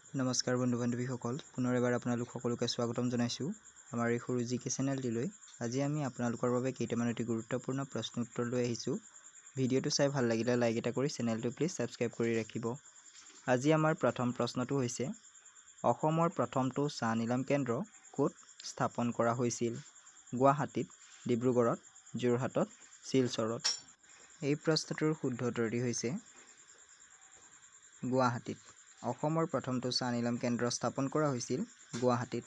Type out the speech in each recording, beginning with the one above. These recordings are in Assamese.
নমস্কাৰ বন্ধু বান্ধৱীসকল, পুনৰ এবাৰ আপোনালোক সকলোকে স্বাগতম জনাইছোঁ আমাৰ এই সৰু জি কে চেনেলটিলৈ। আজি আমি আপোনালোকৰ বাবে কেইটামান অতি গুৰুত্বপূৰ্ণ প্ৰশ্ন উত্তৰ লৈ আহিছোঁ। ভিডিঅ'টো চাই ভাল লাগিলে লাইক এটা কৰি চেনেলটো প্লিজ ছাবস্ক্ৰাইব কৰি ৰাখিব। আজি আমাৰ প্ৰথম প্ৰশ্নটো হৈছে, অসমৰ প্ৰথমটো চাহ নিলাম কেন্দ্ৰ ক'ত স্থাপন কৰা হৈছিল? গুৱাহাটীত, ডিব্ৰুগড়ত, যোৰহাটত, শিলচৰত। এই প্ৰশ্নটোৰ শুদ্ধ উত্তৰটি হৈছে গুৱাহাটীত। অসমৰ প্ৰথমটো চাহ নিলাম কেন্দ্ৰ স্থাপন কৰা হৈছিল গুৱাহাটীত।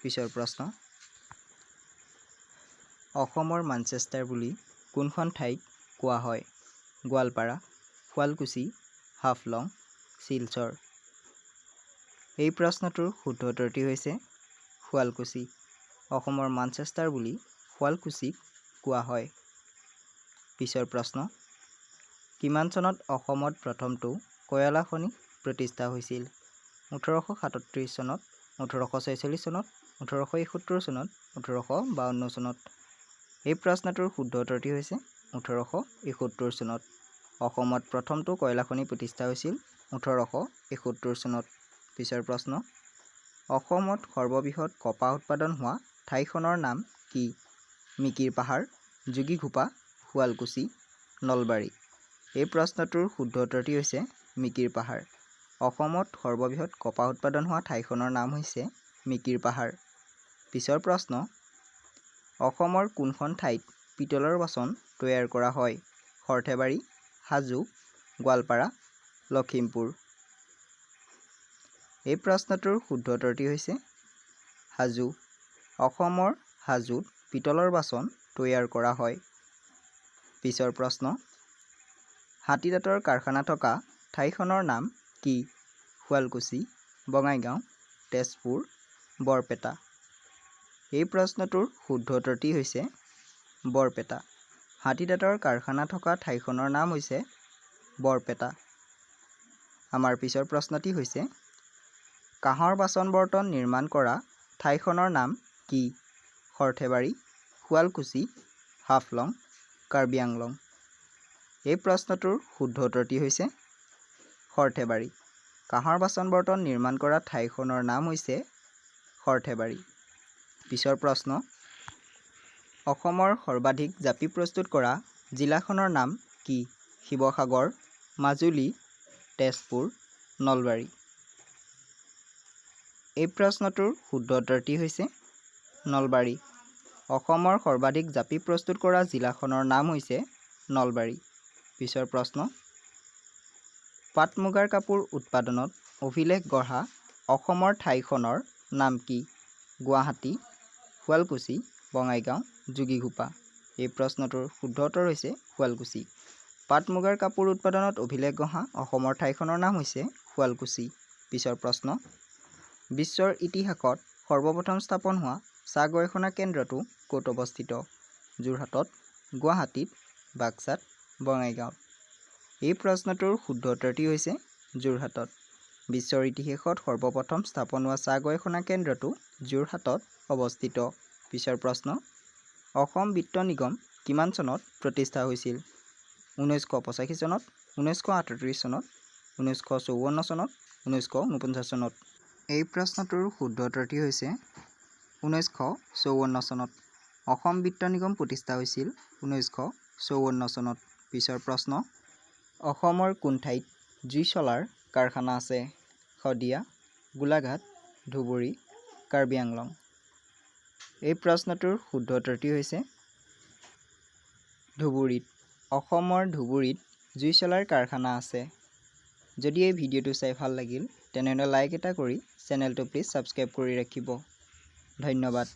পিছৰ প্ৰশ্ন, অসমৰ মানচেষ্টাৰ বুলি কোনখন ঠাইক কোৱা হয়? গোৱালপাৰা, শুৱালকুছি, হাফলং, শিলচৰ। এই প্ৰশ্নটোৰ শুদ্ধ উত্তৰটি হৈছে শুৱালকুছি। অসমৰ মানচেষ্টাৰ বুলি শুৱালকুছিক কোৱা হয়। পিছৰ প্ৰশ্ন, কিমান চনত অসমত প্ৰথমটো কয়লা খনি প্ৰতিষ্ঠা হৈছিল? 1837 চনত, 1846 চনত, 1871 চনত, 1852 চনত। এই প্ৰশ্নটোৰ শুদ্ধ উত্তৰটি হৈছে 1871 চনত। অসমত প্ৰথমটো কয়লা খনি প্ৰতিষ্ঠা হৈছিল 1871 চনত। পিছৰ প্ৰশ্ন, অসমত সৰ্ববৃহৎ কপাহ উৎপাদন হোৱা ঠাইখনৰ নাম কি? মিকিৰ পাহাৰ, যোগীঘোপা, শুৱালকুছি, নলবাৰী। এই প্ৰশ্নটোৰ শুদ্ধ উত্তৰটি হৈছে মিকিৰ পাহাৰ। অসমত সৰ্ববৃহৎ কপাহ উৎপাদন হোৱা ঠাইখনৰ নাম হৈছে মিকিৰ পাহাৰ। পিছৰ প্ৰশ্ন, অসমৰ কোনখন ঠাইত পিতলৰ বাচন তৈয়াৰ কৰা হয়? সৰ্থেবাৰী, হাজো, গোৱালপাৰা, লখিমপুৰ। এই প্ৰশ্নটোৰ শুদ্ধ উত্তৰটি হৈছে হাজো। অসমৰ হাজোত পিতলৰ বাচন তৈয়াৰ কৰা হয়। পিছৰ প্ৰশ্ন, হাতীদাঁতৰ কাৰখানা থকা ঠাইখনৰ নাম কি? শুৱালকুছি, বঙাইগাঁও, তেজপুৰ, বৰপেটা। এই প্ৰশ্নটোৰ শুদ্ধ উত্তৰটি হৈছে বৰপেটা। হাতীদাঁতৰ কাৰখানা থকা ঠাইখনৰ নাম হৈছে বৰপেটা। আমাৰ পিছৰ প্ৰশ্নটি হৈছে, কাঁহৰ বাচন বৰ্তন নিৰ্মাণ কৰা ঠাইখনৰ নাম কি? সৰ্থেবাৰী, শুৱালকুছি, হাফলং, কাৰ্বি আংলং। এই প্ৰশ্নটোৰ শুদ্ধ উত্তৰটি হৈছে সৰ্থেবাৰী। কাঁহৰ বাচন বৰ্তন নিৰ্মাণ কৰা ঠাইখনৰ নাম হৈছে সৰ্থেবাৰী। পিছৰ প্ৰশ্ন, অসমৰ সৰ্বাধিক জাপি প্ৰস্তুত কৰা জিলাখনৰ নাম কি? শিৱসাগৰ, মাজুলী, তেজপুৰ, নলবাৰী। এই প্ৰশ্নটোৰ শুদ্ধ উত্তৰটি হৈছে নলবাৰী। অসমৰ সৰ্বাধিক জাপি প্ৰস্তুত কৰা জিলাখনৰ নাম হৈছে নলবাৰী। পিছৰ প্ৰশ্ন, পাট মুগাৰ কাপোৰ উৎপাদনত অভিলেখ গঢ়া অসমৰ ঠাইখনৰ নাম কি? গুৱাহাটী, শুৱালকুছি, বঙাইগাঁও, যোগীঘোপা। এই প্ৰশ্নটোৰ শুদ্ধ উত্তৰ হৈছে শুৱালকুছি। পাট মুগাৰ কাপোৰ উৎপাদনত অভিলেখ গঢ়া অসমৰ ঠাইখনৰ নাম হৈছে শুৱালকুছি। পিছৰ প্ৰশ্ন, বিশ্বৰ ইতিহাসত সৰ্বপ্ৰথম স্থাপন হোৱা চাহ গৱেষণা কেন্দ্ৰটো ক'ত অৱস্থিত? যোৰহাটত, গুৱাহাটীত, বাক্সাত, বঙাইগাঁৱত। এই প্ৰশ্নটোৰ শুদ্ধ উত্তৰটি হৈছে যোৰহাটত। বিশ্বৰ ইতিহাসত সৰ্বপ্ৰথম স্থাপন হোৱা চাহ গৱেষণা কেন্দ্ৰটো যোৰহাটত অৱস্থিত। পিছৰ প্ৰশ্ন, অসম বিত্ত নিগম কিমান চনত প্ৰতিষ্ঠা হৈছিল? 1985 চনত, 1938 চনত, 1954 চনত, 1949 চনত। এই প্ৰশ্নটোৰ শুদ্ধ উত্তৰটি হৈছে 1954 চনত। অসম বিত্ত নিগম প্ৰতিষ্ঠা হৈছিল 1954 চনত। পিছৰ প্ৰশ্ন, অসমৰ কোন ঠাইত জুইশলাৰ কাৰখানা আছে? শদিয়া, গোলাঘাট, ধুবুৰী, কাৰ্বি আংলং। এই প্ৰশ্নটোৰ শুদ্ধ উত্তৰটি হৈছে ধুবুৰীত। অসমৰ ধুবুৰীত জুইশলাৰ কাৰখানা আছে। যদি এই ভিডিঅ'টো চাই ভাল লাগিল, তেনেহ'লে লাইক এটা কৰি চেনেলটো প্লিজ ছাবস্ক্ৰাইব কৰি ৰাখিব। ধন্যবাদ।